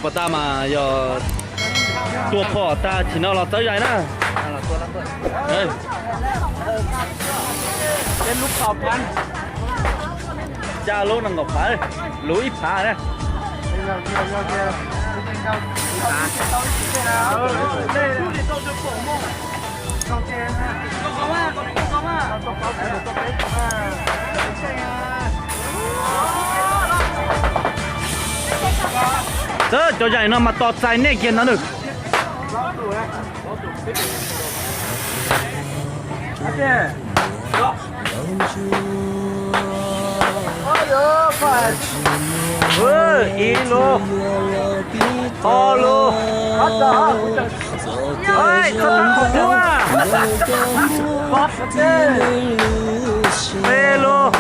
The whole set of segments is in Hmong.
Puas tag mas yog tua phom tag chim no los txawb zais na. Xya lub nees nkaum phav, luv ib phav na. Txawm cov zais no mas tos txais nej kiag ntawd nws. Ib lub, ob lub, peb lub,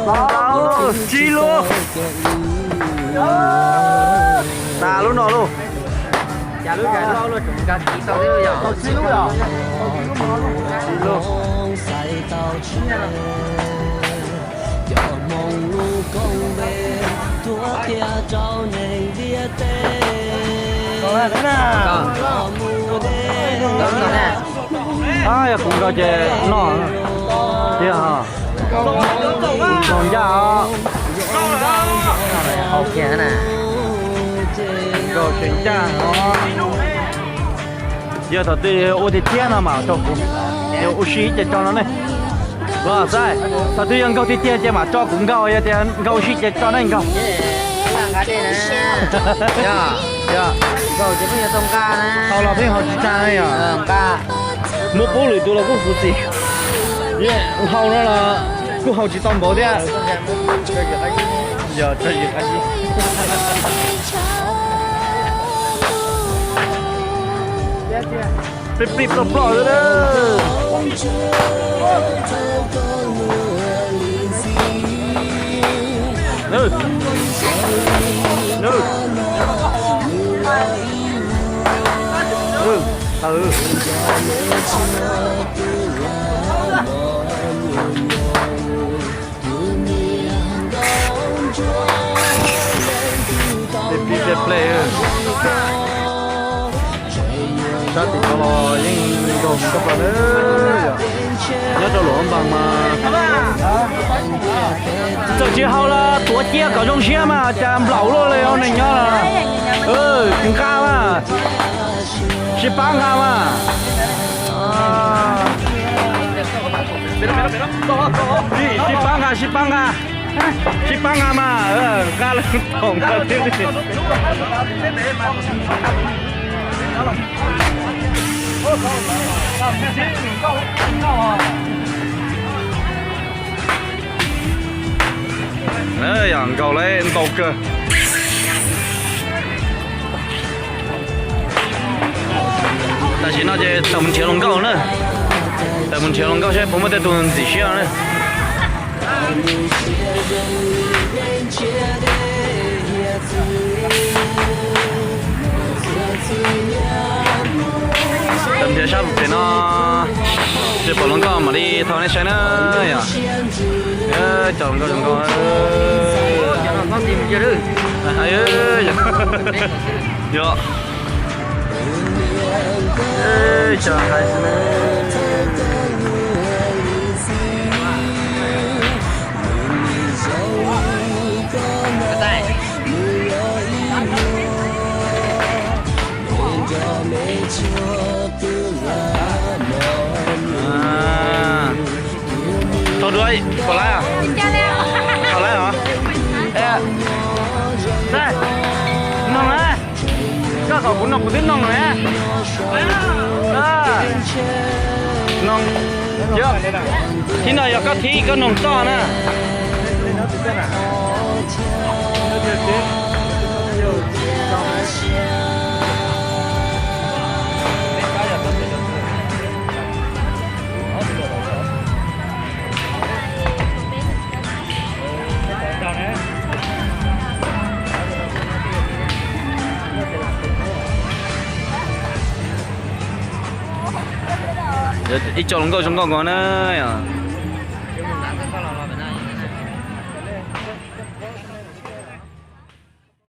plaub lub, tsib lub. Tas lub no lauj. Yog kuv nkaus ces noj tiag os. Nkaus ncaj os. Nkaus tseem ncaj os. Yog thaum twg ua tiag tiag no mas tso kuv, yog ua si ib ce tso no ne. Los xav, thaum twg yog nkaus tiag tiag ces mam tso kuv nkaus, yog tias nkaus ua si ces tso nej nkaus. Haus los pheej haus tsis tag yog. Muab pub lwm tus los kuj khuv xim. Haus no los kuj haus tsis tau npaum thiab. Yog tso yim qab zib. Plig plig ploj ploj xwb. Plig plig ple ple. Sab tim no los yeej nkaug koj plaws na. Nyob rau Luam Npas mas txawm tsis haus los tuav cia kom zoo siab mas cas nplaum luaj li ua neeg nyob los. Nqa mas sib pab nqa mas. Sib pab nqa, sib pab nqa. Sib pab nqa mas, nqa lawm thaum nqa thiab. Yog nkaus lawm ntau kawg. Tam sim no ces tawm mus nrhiav hluas nkauj na. Tawm mus nrhiav hluas nkauj saib puas muaj tej tus ntxim siab no na. Tawm nrhiav sab pem no, seb pom hluas nkauj mam li thov nej saib na yom. Cov hluas nkauj zoo nkauj. Yog. Tau dua, pom lawm, pom lawm os. Noog na, koj kom kuv noog kuv twb noog lawm. Noog, thib no yog koj thib koj noog toj na. Ib co hluas nkauj zoo nkauj nkaus na yom.